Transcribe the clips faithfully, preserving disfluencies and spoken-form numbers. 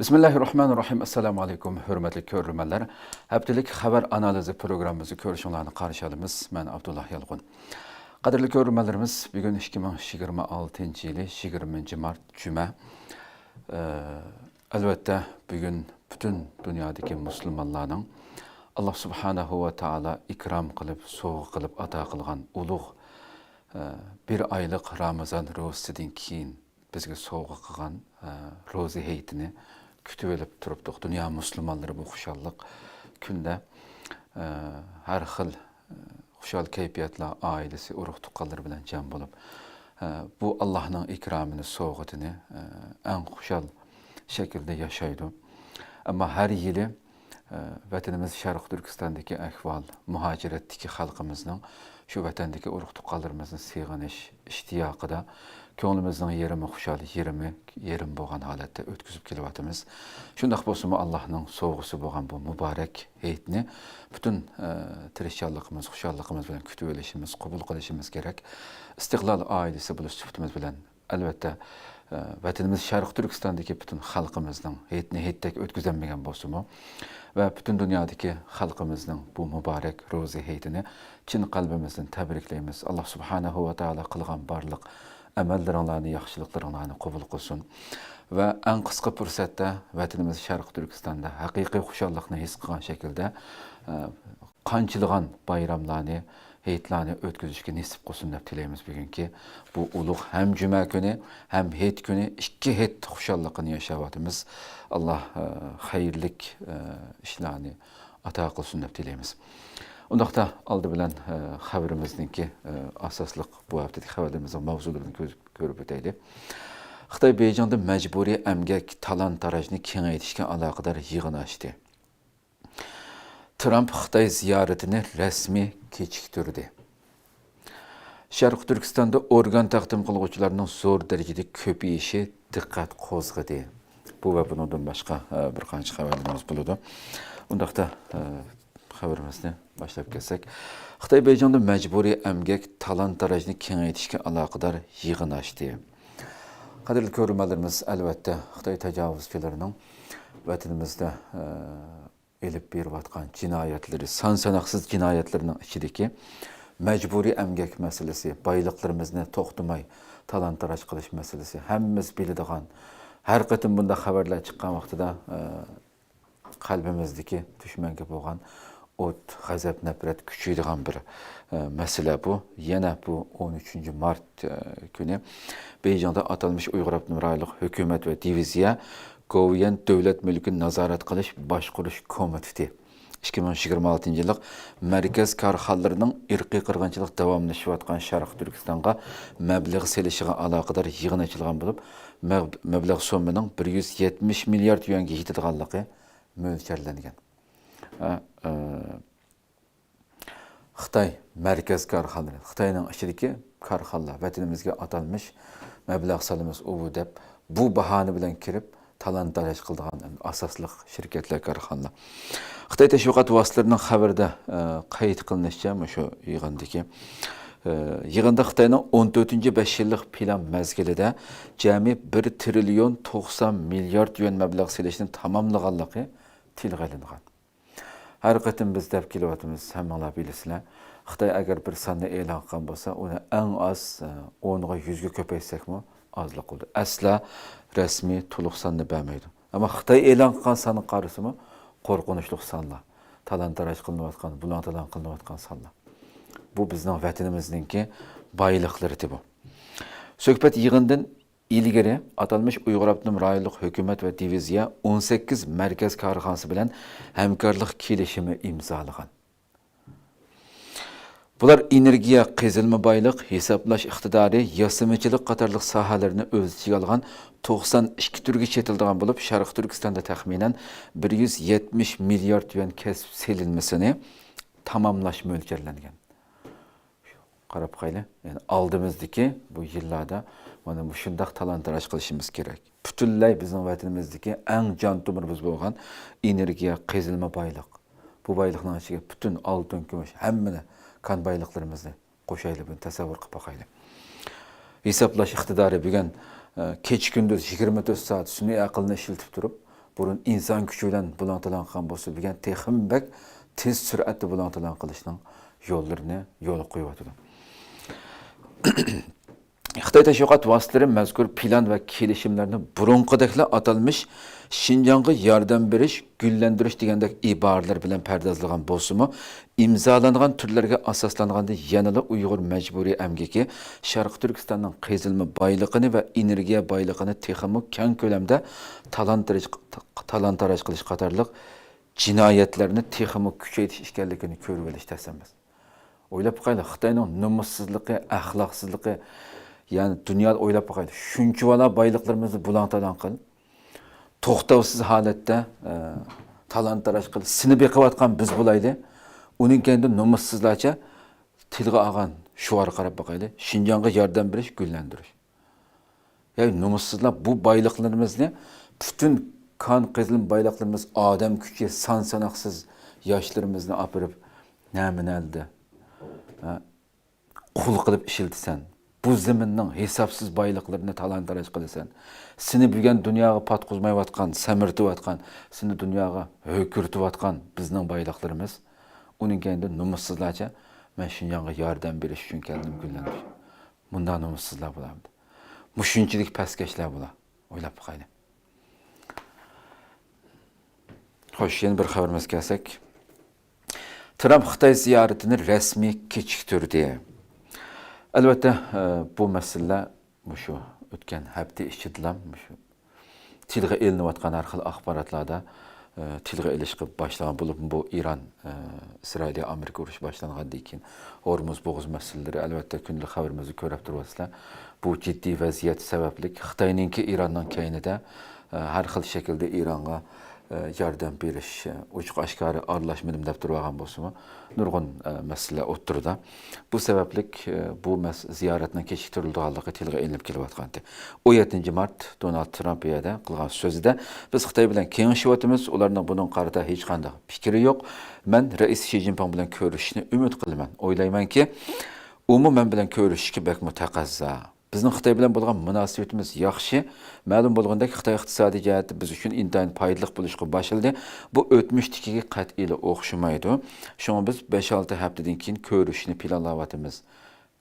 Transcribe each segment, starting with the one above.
بىسمىللاھىررەھمانىررەھىم. ئەسسالامۇ ئەلەيكۇم، ھۆرمەتلىك كۆرۈرمەنلەر. ھەپتىلىك خەۋەر ئانالىزى پروگراممىمىزنى كۆرۈشۈڭلارنى قارشى ئالىمىز. مەن ئابدۇللا يالقۇن. قەدىرلىك كۆرۈرمەنلىرىمىز، بۈگۈن ئىككى مىڭ يىگىرمە ئالتىنچى يىلى يىگىرمىنچى مارت، جۈمە. ئە، ئەلۋەتتە، بۈگۈن پۈتۈن دۇنيادىكى مۇسۇلمانلارنىڭ ئاللا سۇبھانەھۇ ۋە تائالا ئىكرام قىلىپ، سوۋغا قىلىپ ئاتا قىلغان ئۇلۇغ، ئە، بىر ئايلىق رامىزان روزىسىدىن كېيىن بىزگە سوۋغا قىلغان، ئە، روزا ھېيتىنى كۈتۈۋېلىپ تۇرۇپتۇق. دۇنيا مۇسۇلمانلىرى بۇ خۇشاللىق كۈندە، ئە، ھەر خىل، ئە، خۇشال كەيپىياتلار، ئائىلىسى، ئۇرۇق-تۇغقانلىرى بىلەن جەم بولۇپ، ئە، بۇ ئاللاھنىڭ ئىكرامىنى، سوۋغىتىنى، ئە، ئەڭ خۇشال شەكىلدە ياشايدۇ. ئەمما ھەر يىلى، ئە، ۋەتىنىمىز شەرقىي تۈركىستاندىكى ئەھۋال، مۇھاجىرەتتىكى خەلقىمىزنىڭ شۇ ۋەتەندىكى ئۇرۇق-تۇغقانلىرىمىزنى سېغىنىش ئىشتىياقىدا كۆڭلىمىزنىڭ يېرىمى خۇشال، يېرىمى يېرىم بولغان ھالەتتە ئۆتكۈزۈپ كېلىۋاتىمىز. شۇنداق بولسىمۇ، ئاللاھنىڭ سوۋغىسى بولغان بۇ مۇبارەك ھېيتنى پۈتۈن، ئە، تىرىشچانلىقىمىز، خۇشاللىقىمىز بىلەن كۈتۈۋېلىشىمىز، قوبۇل قىلىشىمىز كېرەك. ئىستىقلال ئائىلىسى بولۇش سۈپىتىمىز بىلەن، ئەلۋەتتە، ئە، ۋەتىنىمىز شەرقىي تۈركىستاندىكى پۈتۈن خەلقىمىزنىڭ ھېيتنى ھېيتتەك ئۆتكۈزەلمىگەن بولسىمۇ ۋە پۈتۈن دۇنيادىكى خەلقىمىزنىڭ بۇ مۇبارەك روزا ھېيتىنى چىن قەلبىمىزدىن تەبرىكلەيمىز. ئاللا سۇبھانەھۇ ۋە تائالا قىلغان بارلىق ئەمەللىرىڭلارنى، ياخشىلىقلىرىڭلارنى قوبۇل قىلسۇن. ۋە ئەڭ قىسقا پۇرسەتتە ۋەتىنىمىز شەرقىي تۈركىستاندا ھەقىقىي خۇشاللىقنى ھېس قىلغان شەكىلدە، ئە، قانچىلىغان بايراملارنى، ھېيتلارنى ئۆتكۈزۈشكە نېسىپ قىلسۇن دەپ تىلەيمىز بۈگۈنكى بۇ ئۇلۇغ ھەم جۈمە كۈنى، ھەم ھېيت كۈنى، ئىككى ھېيت خۇشاللىقىنى ياشاۋاتىمىز. ئاللا، ئە، خەيرلىك، ئە، ئىشلارنى ئاتا قىلسۇن دەپ تىلەيمىز. ئۇنداقتا ئالدى بىلەن، ئە، خەۋىرىمىزنىڭكى، ئە، ئاساسلىق بۇ ھەپتىدىكى خەۋەرلىرىمىزنىڭ ماۋزۇلىرىنى كۆز-، كۆرۈپ ئۆتەيلى. خىتاي بېيجىڭدا مەجبۇرىي ئەمگەك تالان-تاراجنى كېڭەيتىشكە ئالاقىدار يىغىن ئاچتى. ترامپ خىتاي زىيارىتىنى رەسمىي كېچىكتۈردى. شەرقىي تۈركىستاندا ئورگان تەقدىم قىلغۇچىلارنىڭ زور دەرىجىدە كۆپىيىشى دىققەت قوزغىدى. بۇ ۋە بۇنىڭدىن باشقا، ئە، بىر قانچە خەۋەرلىرىمىز بولىدۇ. ئۇنداقتا، ئە، خەۋىرىمىزنى باشلاپ كەتسەك، خىتاي بېيجىڭدا مەجبۇرىي ئەمگەك تالان-تاراجنى كېڭەيتىشكە ئالاقىدار يىغىن ئاچتى. قەدىرلىك كۆرۈرمەنلىرىمىز، ئەلۋەتتە، خىتاي تاجاۋۇزچىلىرىنىڭ ۋەتىنىمىزدە، ئە، ئېلىپ بېرىۋاتقان جىنايەتلىرى، سان-ساناقسىز جىنايەتلىرىنىڭ ئىچىدىكى مەجبۇرىي ئەمگەك مەسىلىسى، بايلىقلىرىمىزنى توختىماي تالان-تاراج قىلىش مەسىلىسى، ھەممىمىز بىلىدىغان، ھەر قېتىم بۇنداق خەۋەرلەر چىققان ۋاقتىدا، ئە، قەلبىمىزدىكى دۈشمەنگە بولغان ئوت، غەزەپ، نەپرەت كۈچىيىدىغان بىر، ئە، مەسىلە بۇ. يەنە بۇ ئون ئۈچىنچى مارت، ئە، كۈنى بېيجىڭدا ئاتالمىش ئۇيغۇر ئاپتونوم رايونلۇق ھۆكۈمەت ۋە دىۋىزىيە گوۋۇيۈەن دۆلەت مۈلكىنى نازارەت قىلىش باشقۇرۇش كومىتېتى ئىككى مىڭ يىگىرمە ئالتىنچى يىللىق مەركەز كارخانىلىرىنىڭ ئىرقىي قىرغىنچىلىق داۋاملىشىۋاتقان شەرقىي تۈركىستانغا مەبلەغ سېلىشىغا ئالاقىدار يىغىن ئېچىلغان بولۇپ، مەب-، مەبلەغ سوممىنىڭ بىر يۈز يەتمىش مىليارد يۈەنگە يېتىدىغانلىقى مۆلچەرلەنگەن. ھە، ئە، خىتاي مەركەز كارخانىلىرى، خىتاينىڭ ئىچىدىكى كارخانىلار، ۋەتىنىمىزگە ئاتالمىش مەبلەغ سالىمىز ئۇ بۇ دەپ، بۇ باھانە بىلەن كىرىپ، تالان-تاراج قىلىدىغان ئاساسلىق شىركەتلەر، كارخانىلار. خىتاي تەشۋىقات ۋاسىتىلىرىنىڭ خەۋىرىدە، ئە، قەيت قىلىنىشىچە، مۇشۇ يىغىندىكى، ئە، يىغىندا خىتاينىڭ ئون تۆتىنچى بەش يىللىق پىلان مەزگىلىدە جەمئىي بىر تىرىليون توقسان مىليارد يۈەن مەبلەغ سېلىشنى تاماملىغانلىقى تىلغا ئېلىنغان. ھەر قېتىم بىز دەپ كېلىۋاتىمىز، ھەممىڭلار بىلىسىلەر، خىتاي ئەگەر بىر ساننى ئېلان قىلغان بولسا، ئۇنى ئەڭ ئاز، ئە، ئونغا، يۈزگە كۆپەيتسەكمۇ ئازلىق قىلىدۇ. ئەسلا رەسمىي تولۇق ساننى بەرمەيدۇ. ئەمما خىتاي ئېلان قىلغان سانغا قارىسىمۇ، قورقۇنچلۇق سانلار. تالان-تاراج قىلىنىۋاتقان، بۇلاڭ-تالاڭ قىلىنىۋاتقان سانلار. بۇ بىزنىڭ ۋەتىنىمىزنىڭكى بايلىقلىرى بۇ. سۆھبەت يىغىنىدىن ئىلگىرى ئاتالمىش ئۇيغۇر ئاپتونوم رايونلۇق ھۆكۈمەت ۋە دىۋىزىيە ئون سەككىز مەركەز كارخانىسى بىلەن ھەمكارلىق كېلىشىمى ئىمزالىغان. بۇلار ئېنېرگىيە، قېزىلما بايلىق، ھېسابلاش ئىقتىدارى، ياسىمىچىلىق قاتارلىق ساھەلەرنى ئۆز ئىچىگە ئالغان توقسان ئىككى تۈرگە چېتىلىدىغان بولۇپ، شەرقىي تۈركىستاندا تەخمىنەن بىر يۈز يەتمىش مىليارد يۈەن كەسىپ سېلىنمىسىنى تاماملاش مۆلچەرلەنگەن. قاراپ باقايلى. يەنى ئالدىمىزدىكى بۇ يىللاردا مانا مۇشۇنداق تالان-تاراج قىلىشىمىز كېرەك. پۈتۈنلەي بىزنىڭ ۋەتىنىمىزدىكى ئەڭ جان تومۇرىمىز بولغان ئېنېرگىيە، قېزىلما بايلىق. بۇ بايلىقنىڭ ئىچىگە پۈتۈن ئالتۇن، كۈمۈش، ھەممىنى، كان بايلىقلىرىمىزنى قوشايلى، بۇنى تەسەۋۋۇر قىلىپ باقايلى. ھېسابلاش ئىقتىدارى بۈگۈن، ئە، كېچە-كۈندۈز يىگىرمە تۆت سائەت سۈنئىي ئەقىلنى ئىشلىتىپ تۇرۇپ، بۇرۇن ئىنسان كۈچى بىلەن بۇلاڭ-تالاڭ قىلغان بولسا، بۈگۈن تېخىمۇ بەك تېز سۈرئەتتە بۇلاڭ-تالاڭ قىلىشنىڭ يوللىرىنى يولغا قويۇۋاتىدۇ. خىتاي تەشۋىقات ۋاسىتىلىرى مەزكۇر پىلان ۋە كېلىشىملەرنى بۇرۇنقىدەكلا ئاتالمىش شىنجاڭغا ياردەم بېرىش، گۈللەندۈرۈش دېگەندەك ئىبارىلەر بىلەن پەردازلىغان بولسىمۇ، ئىمزالانغان تۈرلەرگە ئاساسلانغاندا يەنىلا ئۇيغۇر مەجبۇرىي ئەمگىكى، شەرقىي تۈركىستاننىڭ قېزىلما بايلىقىنى ۋە ئېنېرگىيە بايلىقىنى تېخىمۇ كەڭ كۆلەمدە تالان-تاراج، تالان-تاراج قىلىش قاتارلىق جىنايەتلەرنى تېخىمۇ كۈچەيتىش ئىكەنلىكىنى كۆرۈۋېلىش تەس ئەمەس. ئويلاپ باقايلى، خىتاينىڭ نومۇسسىزلىقى، ئەخلاقسىزلىقى، يەنى دۇنيادا ئويلاپ باقايلى، شۇنچىۋالا بايلىقلىرىمىزنى بۇلاڭ-تالاڭ قىل، توختاۋسىز ھالەتتە، ئە، تالان-تاراج قىل، سېنى بېقىۋاتقان بىز بولايلى. ئۇنىڭ كەينىدە نومۇسسىزلارچە تىلغا ئالغان شوئارغا قاراپ باقايلى، شىنجاڭغا ياردەم بېرىش، گۈللەندۈرۈش. يا نومۇسسىزلار، بۇ بايلىقلىرىمىزنى پۈتۈن كان قېزىلما بايلىقلىرىمىز، ئادەم كۈچى، سان ساناقسىز ياشلىرىمىزنى ئاپىرىپ نەمە-نەدە، ھە، قۇل قىلىپ ئىشلىتىسەن. بۇ زېمىننىڭ ھېسابسىز بايلىقلىرىنى تالان-تاراج قىلىسەن. سېنى بۈگۈن دۇنياغا پاتقۇزمايۋاتقان، سەمرىتىۋاتقان، سېنى دۇنياغا ھۆكۈرتۈۋاتقان بىزنىڭ بايلىقلىرىمىز، ئۇنىڭ كەينىدە نومۇسسىزلارچە، مەن شىنجاڭغا ياردەم بېرىش ئۈچۈن كەلدىم، گۈللەندۈرۈش. مۇنداق نومۇسسىزلار بولامدۇ؟ مۇشۇنچىلىك پەسكەشلەر بولا. ئويلاپ باقايلى. خوش، يەنە بىر خەۋىرىمىزگە كەلسەك. ترامپ خىتاي زىيارىتىنى رەسمىي كېچىكتۈردى. ئەلۋەتتە، ئە، بۇ مەسىلىلەر مۇشۇ ئۆتكەن ھەپتە ئىچىدىلا مۇشۇ تىلغا ئېلىنىۋاتقان ھەر خىل ئاخباراتلاردا، ئە، تىلغا ئېلىشقا باشلىغان بولۇپ، بۇ ئىران، ئە، ئىسرائىلىيە ئامېرىكا ئۇرۇشى باشلانغاندىن كېيىن ھورمۇز بوغۇزى مەسىلىلىرى، ئەلۋەتتە، كۈندىلىك خەۋىرىمىزدە كۆرۈپ تۇرۇۋاتىسىلەر. بۇ جىددىي ۋەزىيەت سەۋەبلىك خىتاينىڭكى ئىراننىڭ كەينىدە، ئە، ھەر خىل شەكىلدە ئىرانغا، ئە، ياردەم بېرىش، ئە، ئوچۇق-ئاشكارا ئارىلاشمىدىم دەپ تۇرۇۋالغان بولسىمۇ، نۇرغۇن، ئە، مەسىلىلەر ئوتتۇرىدا. بۇ سەۋەبلىك، ئە، بۇ مەس-، زىيارەتنىڭ كېچىكتۈرۈلىدىغانلىقى تىلغا ئېلىنىپ كېلىۋاتقانىدى. ئون يەتتىنچى مارت دونالد ترامپ بۇ يەردە قىلغان سۆزىدە، بىز خىتاي بىلەن كېڭىشىۋاتىمىز، ئۇلارنىڭ بۇنىڭغا قارىتا ھېچقانداق پىكرى يوق. مەن رەئىس شى جىنپىڭ بىلەن كۆرۈشۈشنى ئۈمىد قىلىمەن. ئويلايمەنكى، ئۇمۇ مەن بىلەن كۆرۈشۈشكە بەكمۇ تەقەززا. بىزنىڭ خىتاي بىلەن بولغان مۇناسىۋىتىمىز ياخشى. مەلۇم بولغىنىدەك، خىتاي ئىقتىسادىي جەھەتتە بىز ئۈچۈن ئىنتايىن پايدىلىق بولۇشقا باشلىدى. بۇ ئۆتمۈشتىكىگە قەتئىيلا ئوخشىمايدۇ. شۇڭا بىز بەش-ئالتە ھەپتىدىن كېيىن كۆرۈشۈشنى پىلانلاۋاتىمىز،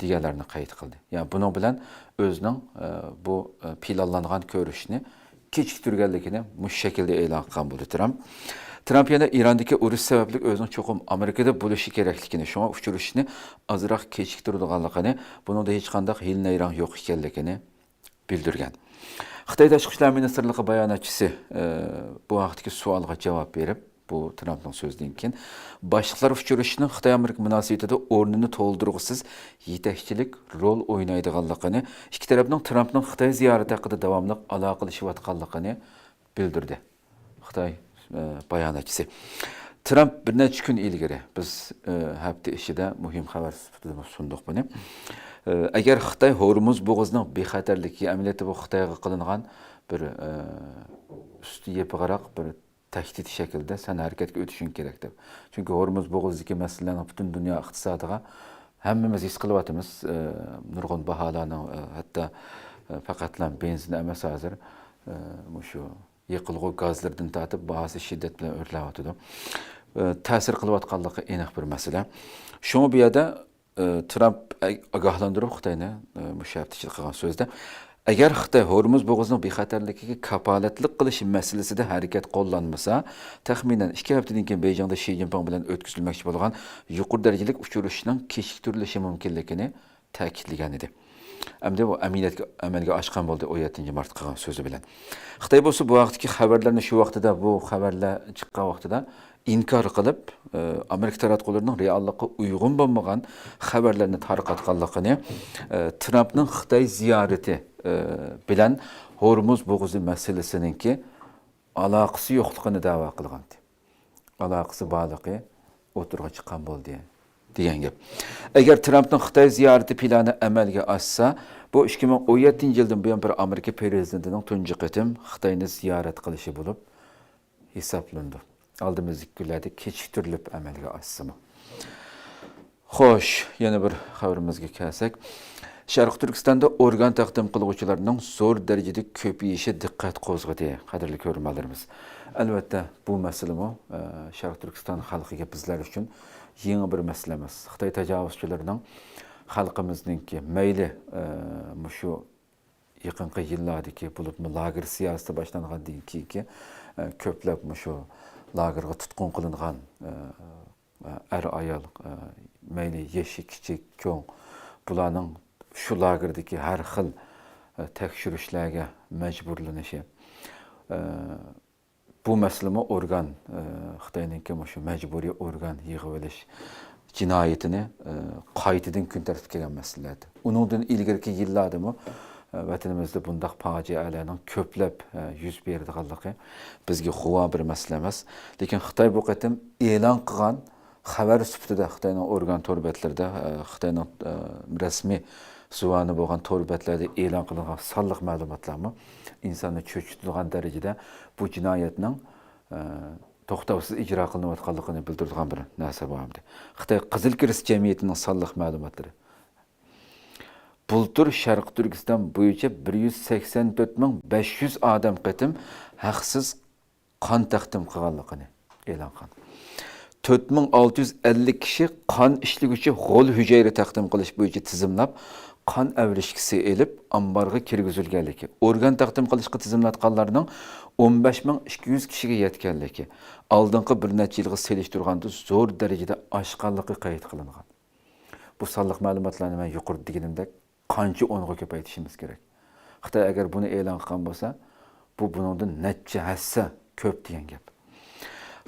دېگەنلەرنى قەيت قىلدى. يەنى بۇنىڭ بىلەن ئۆزىنىڭ، ئە، بۇ، ئە، پىلانلانغان كۆرۈشۈشنى كېچىكتۈرگەنلىكىنى مۇشۇ شەكىلدە ئېلان قىلغان بولدى ترامپ. ترامپ يەنە ئىراندىكى ئۇرۇش سەۋەبلىك ئۆزىنىڭ چوقۇم ئامېرىكىدا بولۇشى كېرەكلىكىنى، شۇڭا ئۇچرىشىشنى ئازراق كېچىكتۈرىدىغانلىقىنى، بۇنىڭدا ھېچقانداق ھىيلە-نەيرەڭ يوق ئىكەنلىكىنى بىلدۈرگەن. خىتاي تاشقى ئىشلار مىنىستىرلىقى باياناتچىسى، ئە، بۇ ھەقتىكى سوئالغا جاۋاب بېرىپ، بۇ ترامپنىڭ سۆزىدىن كېيىن، باشلىقلار ئۇچرىشىشىنىڭ خىتاي-ئامېرىكا مۇناسىۋىتىدە ئورنىنى تولدۇرغۇسىز يېتەكچىلىك رول ئوينايدىغانلىقىنى، ئىككى تەرەپنىڭ ترامپنىڭ خىتاي زىيارىتى ھەققىدە داۋاملىق ئالاقىلىشىۋاتقانلىقىنى بىلدۈردى. خىتاي، ئە، باياناتچىسى. ترامپ بىر نەچچە كۈن ئىلگىرى، بىز، ئە، ھەپتە ئىچىدە مۇھىم خەۋەر سۈپىتىدە سۇندۇق بۇنى. ئە، ئەگەر خىتاي ھورمۇز بوغۇزىنىڭ بىخەتەرلىكى، ئەمەلىيەتتە بۇ خىتايغا قىلىنغان بىر، ئە، ئۈستى يېپىقراق بىر تەھدىت شەكلىدە سەن ھەرىكەتكە ئۆتۈشۈڭ كېرەك دەپ. چۈنكى ھورمۇز بوغۇزىدىكى مەسىلىلەرنىڭ پۈتۈن دۇنيا ئىقتىسادىغا ھەممىمىز ھېس قىلىۋاتىمىز. ئە، نۇرغۇن باھالارنىڭ، ئە، ھەتتا، ئە، پەقەتلا بېنزىن ئەمەس ھازىر، ئە، مۇشۇ يېقىلغۇ گازلىرىدىن تارتىپ باھاسى شىددەت بىلەن ئۆرلەۋاتىدۇ. ئە، تەسىر قىلىۋاتقانلىقى ئېنىق بىر مەسىلە. شۇڭا بۇ يەردە، ئە، ترامپ ئاگاھلاندۇرۇپ خىتاينى، ئە، مۇشۇ ھەپتە ئىچىدە قىلغان سۆزىدە، ئەگەر خىتاي ھورمۇز بوغۇزىنىڭ بىخەتەرلىكىگە كاپالەتلىك قىلىش مەسىلىسىدە ھەرىكەت قوللانمىسا، تەخمىنەن ئىككى ھەپتىدىن كېيىن بېيجىڭدا شى جىنپىڭ بىلەن ئۆتكۈزۈلمەكچى بولغان يۇقىرى دەرىجىلىك ئۇچرىشىشنىڭ كېچىكتۈرۈلۈشى مۇمكىنلىكىنى تەكىتلىگەن ئىدى. ئەمدى بۇ ئەمەلىيەتكە، ئەمەلگە ئاشقان بولدى، ئون يەتتىنچى مارتتا قىلغان سۆزى بىلەن. خىتاي بولسا بۇ ھەقتىكى خەۋەرلەرنى شۇ ۋاقتىدا، بۇ خەۋەرلەر چىققان ۋاقتىدا ئىنكار قىلىپ، ئى، ئامېرىكا تاراتقۇلىرىنىڭ رېئاللىققا ئۇيغۇن بولمىغان خەۋەرلەرنى تارقاتقانلىقىنى، ئى، ترامپنىڭ خىتاي زىيارىتى، ئى، بىلەن ھورمۇز بوغۇزى مەسىلىسىنىڭكى ئالاقىسى يوقلۇقىنى دەۋا قىلغانىدى. ئالاقىسى بارلىقى ئوتتۇرىغا چىققان بولدى، دېگەن گەپ. ئەگەر ترامپنىڭ خىتاي زىيارىتى پىلانى ئەمەلگە ئاشسا، بۇ ئىككى مىڭ ئون يەتتىنچى يىلدىن بۇيان بىر ئامېرىكا پىرېزىدېنتىنىڭ تۇنجى قېتىم خىتاينى زىيارەت قىلىشى بولۇپ ھېسابلىنىدۇ. ئالدىمىزدىكى كۈنلەردە كېچىكتۈرۈلۈپ ئەمەلگە ئاشسىمۇ. خوش، يەنە بىر خەۋىرىمىزگە كەلسەك، شەرقىي تۈركىستاندا ئورگان تەقدىم قىلغۇچىلارنىڭ زور دەرىجىدە كۆپىيىشى دىققەت قوزغىدى، قەدىرلىك كۆرۈرمەنلىرىمىز. ئەلۋەتتە، بۇ مەسىلىمۇ، ئە، شەرقىي تۈركىستان خەلقىگە، بىزلەر ئۈچۈن يېڭى بىر مەسىلە ئەمەس. خىتاي تاجاۋۇزچىلىرىنىڭ خەلقىمىزنىڭكى مەيلى، ئە، مۇشۇ يېقىنقى يىللاردىكى، بولۇپمۇ لاگېر سىياسىتى باشلانغاندىن كېيىنكى، ئە، كۆپلەپ مۇشۇ لاگېرغا تۇتقۇن قىلىنغان، ئە، ئەر-ئايال، مەيلى يېشى كىچىك، چوڭ، بۇلارنىڭ شۇ لاگېردىكى ھەر خىل تەكشۈرۈشلەرگە مەجبۇرلىنىشى، بۇ مەسىلىمۇ ئورگان، خىتاينىڭكى مۇشۇ مەجبۇرىي ئورگان يىغىۋېلىش جىنايىتىنى قايتىدىن كۈن تەرتىپكە كەلگەن مەسىلىلەردىن. ئۇنىڭدىن ئىلگىرىكى يىللاردىمۇ ۋەتىنىمىزدە بۇنداق پاجىئەلەرنىڭ كۆپلەپ يۈز بېرىدىغانلىقى بىزگە غۇۋا بىر مەسىلە ئەمەس. لېكىن خىتاي بۇ قېتىم ئېلان قىلغان خەۋەر سۈپىتىدە خىتاينىڭ ئورگان تور بەتلىرىدە، خىتاينىڭ رەسمىي زۇۋانى بولغان تور بەتلەردە ئېلان قىلىنغان سانلىق مەلۇماتلارمۇ ئىنساننى چۆچۈتىدىغان دەرىجىدە بۇ جىنايەتنىڭ توختاۋسىز ئىجرا قىلىنىۋاتقانلىقىنى بىلدۈرىدىغان بىر نەرسە بۇ ئەمدى. خىتاي قىزىل كىرېست جەمئىيىتىنىڭ سانلىق مەلۇماتلىرى. بۇلتۇر شەرقىي تۈركىستان بويىچە بىر يۈز سەكسەن تۆت مىڭ بەش يۈز ئادەم قېتىم ھەقسىز قان تەقدىم قىلغانلىقىنى ئېلان قىلغان. تۆت مىڭ ئالتە يۈز ئەللىك كىشى قان ئىشلىگۈچى غول ھۈجەيرە تەقدىم قىلىش بويىچە تىزىملاپ، قان ئەۋرىشكىسى ئېلىپ، ئامبارغا كىرگۈزۈلگەنلىكى، ئورگان تەقدىم قىلىشقا تىزىملاتقانلارنىڭ ئون بەش مىڭ ئىككى يۈز كىشىگە يەتكەنلىكى، ئالدىنقى بىر نەچچە يىلغا سېلىشتۇرغاندا زور دەرىجىدە ئاشقانلىقى قەيت قىلىنغان. بۇ سانلىق مەلۇماتلارنى مەن يۇقىرىدا دېگىنىمدەك قانچە ئونغا كۆپەيتىشىمىز كېرەك؟ خىتاي ئەگەر بۇنى ئېلان قىلغان بولسا، بۇ بۇنىڭدىن نەچچە ھەسسە كۆپ دېگەن گەپ.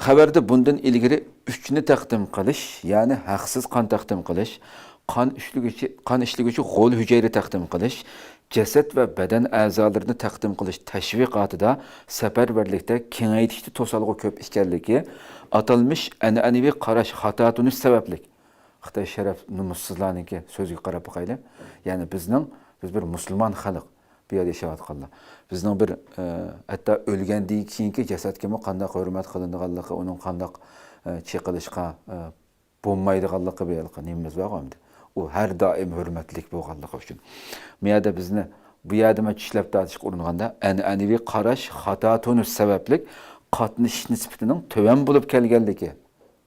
خەۋەردە بۇندىن ئىلگىرى ئۈچنى تەقدىم قىلىش، يەنى ھەقسىز قان تەقدىم قىلىش، قان ئىشلىگۈچى، قان ئىشلىگۈچى غول ھۈجەيرە تەقدىم قىلىش، جەسەت ۋە بەدەن ئەزالىرىنى تەقدىم قىلىش تەشۋىقاتىدا سەپەرۋەرلىكتە كېڭەيتىشتە توسالغۇ كۆپ ئىكەنلىكى، ئاتالمىش ئەنئەنىۋى قاراش خاتا تونۇش سەۋەبلىك، خىتاي شەرەپ نومۇسسىزلارنىڭكى سۆزىگە قاراپ باقايلى. يەنى بىزنىڭ، بىز بىر مۇسۇلمان خەلق، بۇ يەردە ياشاۋاتقانلار. بىزنىڭ بىر، ئە، ھەتتا ئۆلگەندىن كېيىنكى جەسەتكىمۇ قانداق ھۆرمەت قىلىنىدىغانلىقى، ئۇنىڭ قانداق، ئە، چېقىلىشقا، ئە، بولمايدىغانلىقى بىر ھېلىقى نېمىمىز بارغۇ ئەمدى. ئۇ ھەر دائىم ھۆرمەتلىك بولغانلىقى ئۈچۈن. بۇ يەردە بىزنى، بۇ يەردە مەن چىشلەپ تارتىشقا ئۇرۇنغاندا، ئەنئەنىۋى قاراش خاتا تونۇش سەۋەبلىك قاتنىشىش نىسبىتىنىڭ تۆۋەن بولۇپ كەلگەنلىكى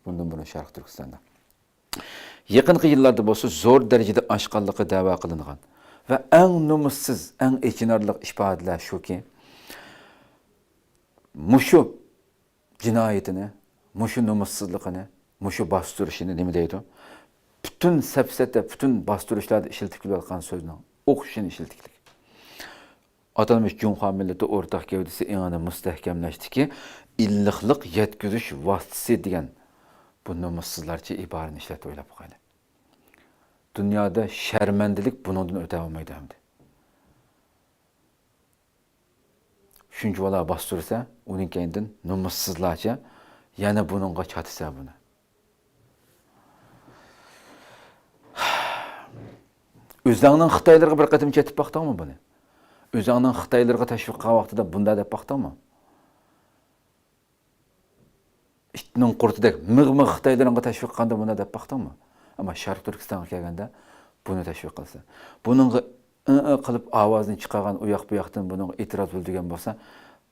بۇندىن بۇرۇن شەرقىي تۈركىستاندا. يېقىنقى يىللاردا بولسا زور دەرىجىدە ئاشقانلىقى دەۋا قىلىنغان. ۋە ئەڭ نومۇسسىز، ئەڭ ئېچىنارلىق ئىپادىلەر شۇكى، مۇشۇ جىنايىتىنى، مۇشۇ نومۇسسىزلىقىنى، مۇشۇ باستۇرۇشىنى نېمە دەيدۇ؟ پۈتۈن سەپسەتە، پۈتۈن باستۇرۇشلاردا ئىشلىتىپ كېلىۋاتقان سۆزنىڭ ئوخشىشىنى ئىشلىتىكلىك. ئاتالمىش جۇڭخۇا مىللىتى ئورتاق گەۋدىسى ئېڭىنى مۇستەھكەملەشتىكى ئىللىقلىق يەتكۈزۈش ۋاسىتىسى دېگەن بۇ نومۇسسىزلارچە ئىبارىنى ئىشلەتتى، ئويلاپ باقايلى. دۇنيادا شەرمەندىلىك بۇنىڭدىن ئۆتەلمەيدۇ ئەمدى. شۇنچە بالا باستۇرسا، ئۇنىڭ كەينىدىن نومۇسسىزلارچە يەنە بۇنىڭغا چاتىسا بۇنى. ئۆزۈڭنىڭ خىتايلىرىغا بىر قېتىم چېتىپ باقتىڭمۇ بۇنى؟ ئۆزۈڭنىڭ خىتايلىرىغا تەشۋىق قىلغان ۋاقتىدا بۇنداق دەپ باقتىڭمۇ؟ ئىتنىڭ قۇرتىدەك مىغ-مىغ خىتايلىرىڭغا تەشۋىق قىلغاندا بۇنداق دەپ باقتىڭمۇ؟ ئەمما شەرقىي تۈركىستانغا كەلگەندە بۇنى تەشۋىق قىلىسەن. بۇنىڭغا ئىڭ-ئىڭ قىلىپ ئاۋازىنى چىقارغان، ئۇ ياق بۇ ياقتىن بۇنىڭغا ئېتىراز بىلدۈرگەن بولسا،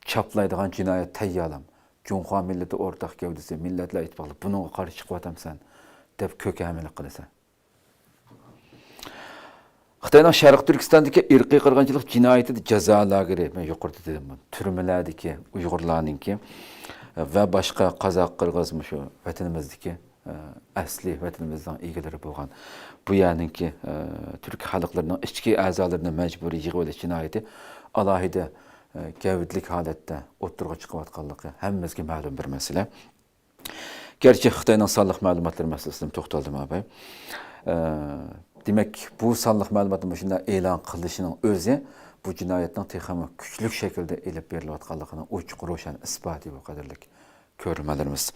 چاپلايدىغان جىنايەت تەييارلام. جۇڭخۇا مىللىتى ئورتاق گەۋدىسى، مىللەتلەر ئىتتىپاقلىقى بۇنىڭغا قارشى چىقىۋاتامسەن دەپ كۆكەمىلىك قىلىسەن. خىتاينىڭ شەرقىي تۈركىستاندىكى ئىرقىي قىرغىنچىلىق جىنايىتىدە جازا لاگېرى، مەن يۇقىرىدا دېدىم، تۈرمىلەردىكى ئۇيغۇرلارنىڭكى ۋە باشقا قازاق، قىرغىز، مۇشۇ ۋەتىنىمىزدىكى، ئەسلى ۋەتىنىمىزنىڭ ئىگىلىرى بولغان بۇ يەرنىڭكى، تۈرك خەلقلىرىنىڭ ئىچكى ئەزالىرىنى مەجبۇرىي يىغىۋېلىش جىنايىتى ئالاھىدە، گەۋدىلىك ھالەتتە ئوتتۇرىغا چىقىۋاتقانلىقى ھەممىمىزگە مەلۇم بىر مەسىلە. گەرچە خىتاينىڭ سانلىق مەلۇماتلىرى مەسىلىسىدىمۇ توختالدىم، ئاباي. ئە، دېمەك، بۇ سانلىق مەلۇماتنى مۇشۇنداق ئېلان قىلىشىنىڭ ئۆزى بۇ جىنايەتنىڭ تېخىمۇ كۈچلۈك شەكىلدە ئېلىپ بېرىلىۋاتقانلىقىنىڭ ئوچۇق روشەن ئىسپاتى بۇ، قەدىرلىك كۆرۈرمەنلىرىمىز.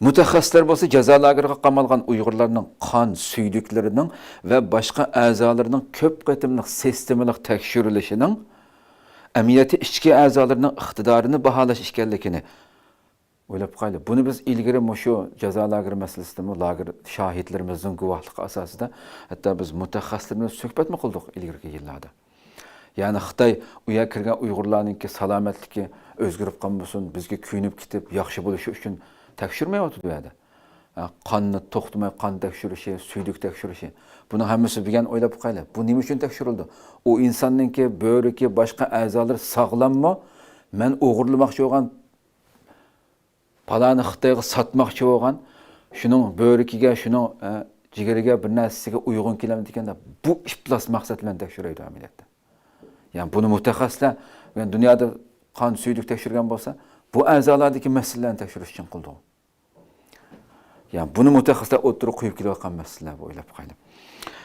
مۇتەخەسسىسلەر بولسا جازا لاگېرىغا قامالغان ئۇيغۇرلارنىڭ قان سۈيدۈكلىرىنىڭ ۋە باشقا ئەزالىرىنىڭ كۆپ قېتىملىق سىستېمىلىق تەكشۈرۈلۈشىنىڭ ئەمەلىيەتتە ئىچكى ئەزالىرىنىڭ ئىقتىدارىنى باھالاش ئىكەنلىكىنى، ئويلاپ باقايلى، بۇنى بىز ئىلگىرى مۇشۇ جازا لاگېرى مەسىلىسىدىمۇ لاگېر شاھىتلىرىمىزنىڭ گۇۋاھلىقى ئاساسىدا ھەتتا بىز مۇتەخەسسىسلىرىمىز سۆھبەتمۇ قىلدۇق ئىلگىرىكى يىللاردا. يەنى خىتاي ئۇ يەرگە كىرگەن ئۇيغۇرلارنىڭكى سالامەتلىكى ئۆزگىرىپ قالمىسۇن، بىزگە كۆيۈنۈپ كېتىپ ياخشى بولۇشى ئۈچۈن تەكشۈرمەيۋاتىدۇ ئۇ يەردە. ھە، قاننى توختىماي قان تەكشۈرۈشى، سۈيدۈك تەكشۈرۈشى. بۇنىڭ ھەممىسى دېگەن ئويلاپ باقايلى. بۇ نېمە ئۈچۈن تەكشۈرۈلىدۇ؟ ئۇ ئىنساننىڭكى بۆرىكى، باشقا ئەزالىرى ساغلاممۇ؟ مەن ئوغرىلىماقچى بولغان پالانى خىتايغا ساتماقچى بولغان، شۇنىڭ بۆرىكىگە، شۇنىڭ، ئە، جىگىرىگە، بىر نەرسىسىگە ئۇيغۇن كېلەمدىكەن دەپ، بۇ ئىپلاس مەقسەت بىلەن تەكشۈرەيدۇ ئەمەلىيەتتە. يەنى بۇنى مۇتەخەسسىسلەر، يەنى دۇنيادا قان سۈيدۈك تەكشۈرگەن بولسا، بۇ ئەزالاردىكى مەسىلىلەرنى تەكشۈرۈش ئۈچۈن قىلىدۇ. يەنى بۇنى مۇتەخەسسىسلەر ئوتتۇرىغا قويۇپ كېلىۋاتقان مەسىلىلەر بۇ، ئويلاپ باقايلى.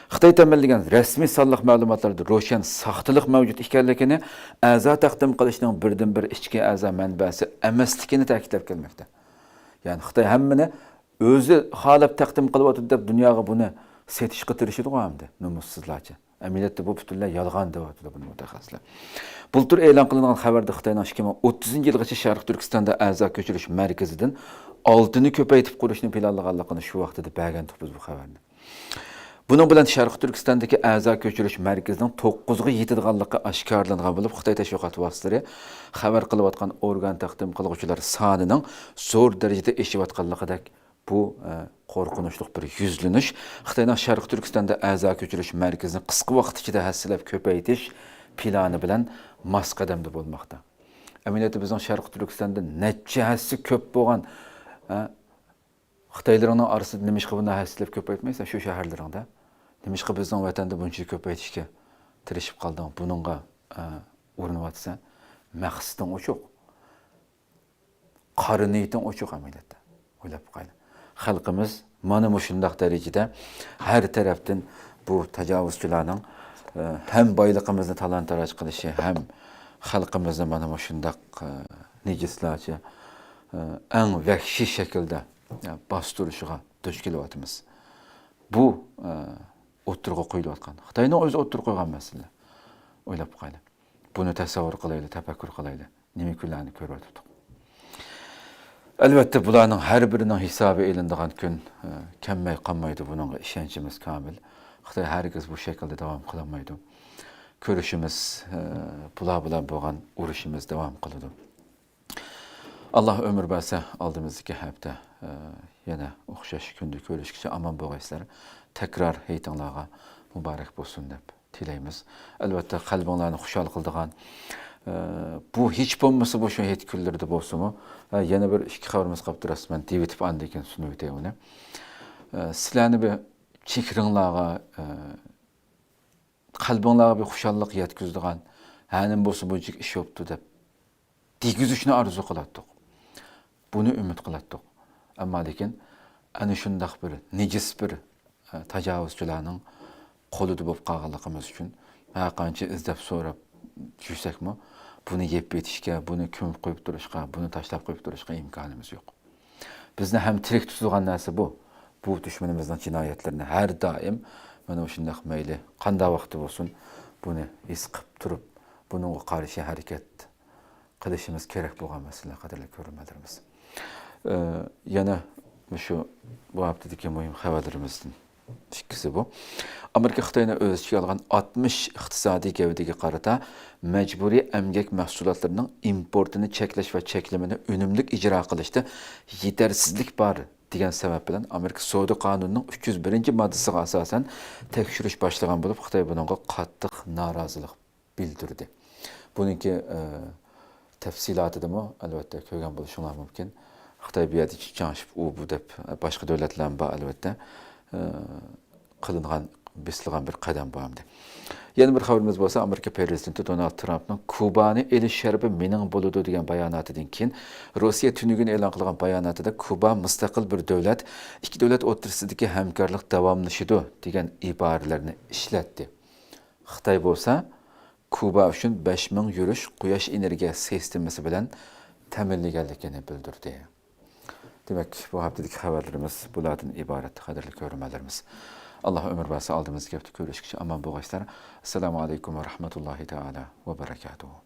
خىتاي تەمىنلىگەن رەسمىي سانلىق مەلۇماتلاردا روشەن ساختىلىق مەۋجۇت ئىكەنلىكىنى، ئەزا تەقدىم قىلىشنىڭ بىردىنبىر ئىچكى ئەزا مەنبەسى ئەمەسلىكىنى تەكىتلەپ كەلمەكتە. يەنى خىتاي ھەممىنى ئۆزى خالاپ تەقدىم قىلىۋاتىدۇ دەپ دۇنياغا بۇنى سېتىشقا تىرىشىدىغۇ ئەمدى، نومۇسسىزلارچە. ئەمەلىيەتتە بۇ پۈتۈنلەي يالغان دەۋاتىدۇ بۇنى مۇتەخەسسىسلەر. بۇلتۇر ئېلان قىلىنغان خەۋەردە خىتاينىڭ ئىككى مىڭ ئوتتۇزىنچى يىلغىچە شەرقىي تۈركىستاندا ئەزا كۆچۈرۈش مەركىزىدىن ئالتىنى كۆپەيتىپ قۇرۇشنى پىلانلىغانلىقىنى شۇ ۋاقتىدا بەرگەنتۇق بىز بۇ خەۋەرنى. بۇنىڭ بىلەن شەرقىي تۈركىستاندىكى ئەزا كۆچۈرۈش مەركىزىنىڭ توققۇزغا يېتىدىغانلىقى ئاشكارىلانغان بولۇپ، خىتاي تەشۋىقات ۋاسىتىلىرى خەۋەر قىلىۋاتقان ئورگان تەقدىم قىلغۇچىلار سانىنىڭ زور دەرىجىدە ئېشىۋاتقانلىقىدەك بۇ، ئە، قورقۇنچلۇق بىر يۈزلىنىش خىتاينىڭ شەرقىي تۈركىستاندا ئەزا كۆچۈرۈش مەركىزىنى قىسقا ۋاقىت ئىچىدە ھەسسىلەپ كۆپەيتىش پىلانى بىلەن ماس قەدەمدە بولماقتا. ئەمەلىيەتتە بىزنىڭ شەرقىي تۈركىستاندا نەچچە ھەسسە كۆپ بولغان، ئە، خىتايلىرىڭنىڭ ئارىسىدا نېمىشقا بۇنداق ھەسسىلەپ كۆپەيتمەيسەن شۇ شەھەرلىرىڭدە؟ نېمىشقا بىزنىڭ ۋەتەندە بۇنچىلىك كۆپەيتىشكە تىرىشىپ قالدىڭ؟ بۇنىڭغا، ئە، ئۇرۇنۇۋاتىسەن. مەقسىتىڭ ئوچۇق. قارا نىيىتىڭ ئوچۇق ئەمەلىيەتتە. ئويلاپ باقايلى. خەلقىمىز مانا مۇشۇنداق دەرىجىدە ھەر تەرەپتىن بۇ تاجاۋۇزچىلارنىڭ، ئە، ھەم بايلىقىمىزنى تالان-تاراج قىلىشى، ھەم خەلقىمىزنى مانا مۇشۇنداق، ئە، نىجىسلارچە، ئە، ئەڭ ۋەھشىي شەكىلدە، ئە، باستۇرۇشىغا دۇچ كېلىۋاتىمىز. بۇ، ئە، ئوتتۇرىغا قويۇلۇۋاتقان، خىتاينىڭ ئۆزى ئوتتۇرىغا قويغان مەسىلە. ئويلاپ باقايلى. بۇنى تەسەۋۋۇر قىلايلى، تەپەككۇر قىلايلى. نېمە كۈنلەرنى كۆرۈۋاتىدۇق. ئەلۋەتتە، بۇلارنىڭ ھەر بىرىنىڭ ھېسابى ئېلىنىدىغان كۈن، ئە، كەلمەي قالمايدۇ، بۇنىڭغا ئىشەنچىمىز كامىل. خىتاي ھەرگىز بۇ شەكىلدە داۋام قىلالمايدۇ. كۈرىشىمىز، ئە، بۇلار بىلەن بولغان ئۇرۇشىمىز داۋام قىلىدۇ. ئاللا ئۆمۈر بەرسە، ئالدىمىزدىكى ھەپتە، ئە، يەنە ئوخشاش كۈندە كۆرۈشكىچە ئامان بولغايسىلەر. تەكرار ھېيتىڭلارغا مۇبارەك بولسۇن دەپ تىلەيمىز. ئەلۋەتتە، قەلبىڭلارنى خۇشال قىلىدىغان، ئە، بۇ ھېچ بولمىسا مۇشۇ ھېيت كۈنلىرىدە بولسىمۇ، ئە، يەنە بىر ئىككى خەۋىرىمىز قاپتۇ، راست مەن دېۋىتىپ ئاندىن كېيىن سۇنۇۋېتەي ئۇنى. ئە، سىلەرنى بىر چېھرىڭلارغا، ئە، قەلبىڭلارغا بىر خۇشاللىق يەتكۈزىدىغان، ھە، نېمە بولسا بۇنچىلىك ئىش بوپتۇ دەپ دېگۈزۈشنى ئارزۇ قىلاتتۇق. بۇنى ئۈمىد قىلاتتۇق. ئەمما لېكىن ئەنە شۇنداق بىر نىجىس بىر، ئە، تاجاۋۇزچىلارنىڭ قولىدا بولۇپ قالغانلىقىمىز ئۈچۈن ھەر قانچە ئىزدەپ سوراپ يۈرسەكمۇ، بۇنى يېپىۋېتىشكە، بۇنى كۆمۈپ قويۇپ تۇرۇشقا، بۇنى تاشلاپ قويۇپ تۇرۇشقا ئىمكانىمىز يوق. بىزنى ھەم تىرىك تۇتىدىغان نەرسە بۇ. بۇ دۈشمىنىمىزنىڭ جىنايەتلىرىنى ھەر دائىم، مانا مۇشۇنداق مەيلى قانداق ۋاقىتتا بولسۇن، بۇنى ھېس قىلىپ تۇرۇپ، بۇنىڭغا قارشى ھەرىكەت قىلىشىمىز كېرەك بولغان مەسىلە، قەدىرلىك كۆرۈرمەنلىرىمىز. ئى، يەنە مۇشۇ بۇ ھەپتىدىكى مۇھىم خەۋەرلىرىمىزدىن ئىككىسى بۇ. ئامېرىكا خىتاينى ئۆز ئىچىگە ئالغان ئاتمىش ئىقتىسادىي گەۋدىگە قارىتا مەجبۇرىي ئەمگەك مەھسۇلاتلىرىنىڭ ئىمپورتىنى چەكلەش ۋە چەكلىمىنى ئۈنۈملۈك ئىجرا قىلىشتا يېتەرسىزلىك بار دېگەن سەۋەب بىلەن ئامېرىكا سودا قانۇنىنىڭ ئۈچ يۈز بىرىنچى ماددىسىغا ئاساسەن تەكشۈرۈش باشلىغان بولۇپ، خىتاي بۇنىڭغا قاتتىق نارازىلىق بىلدۈردى. بۇنىڭكى، ئە، تەپسىلاتىدىمۇ، ئەلۋەتتە، كۆرگەن بولۇشۇڭلار مۇمكىن. خىتاي بۇ يەردە چىڭشىپ ئۇ بۇ دەپ، باشقا دۆلەتلەرمۇ بار، ئەلۋەتتە، ئە، قىلىنغان، بېسىلغان بىر قەدەم بۇ ئەمدى. يەنە بىر خەۋىرىمىز بولسا، ئامېرىكا پىرېزىدېنتى دونالد ترامپنىڭ كۇبانى ئېلىش شەرىپى مېنىڭ بولىدۇ دېگەن باياناتىدىن كېيىن، روسىيە تۈنۈگۈن ئېلان قىلغان باياناتىدا كۇبا مۇستەقىل بىر دۆلەت، ئىككى دۆلەت ئوتتۇرىسىدىكى ھەمكارلىق داۋاملىشىدۇ دېگەن ئىبارىلەرنى ئىشلەتتى. خىتاي بولسا، كۇبا ئۈچۈن بەش مىڭ يۈرۈش قۇياش ئېنېرگىيە سىستېمىسى بىلەن تەمىنلىگەنلىكىنى بىلدۈردى. دېمەك، بۇ ھەپتىدىكى خەۋەرلىرىمىز بۇلاردىن ئىبارەت، قەدىرلىك كۆرۈرمەنلىرىمىز. ئاللا ئۆمۈر بەرسە، ئالدىمىزدىكى ھەپتە كۆرۈشكىچە ئامان بولغايسىلەر. ئەسسالامۇ ئەلەيكۇم ۋە رەھمەتۇللاھى تائالا ۋە بەرەكاتۇھۇ.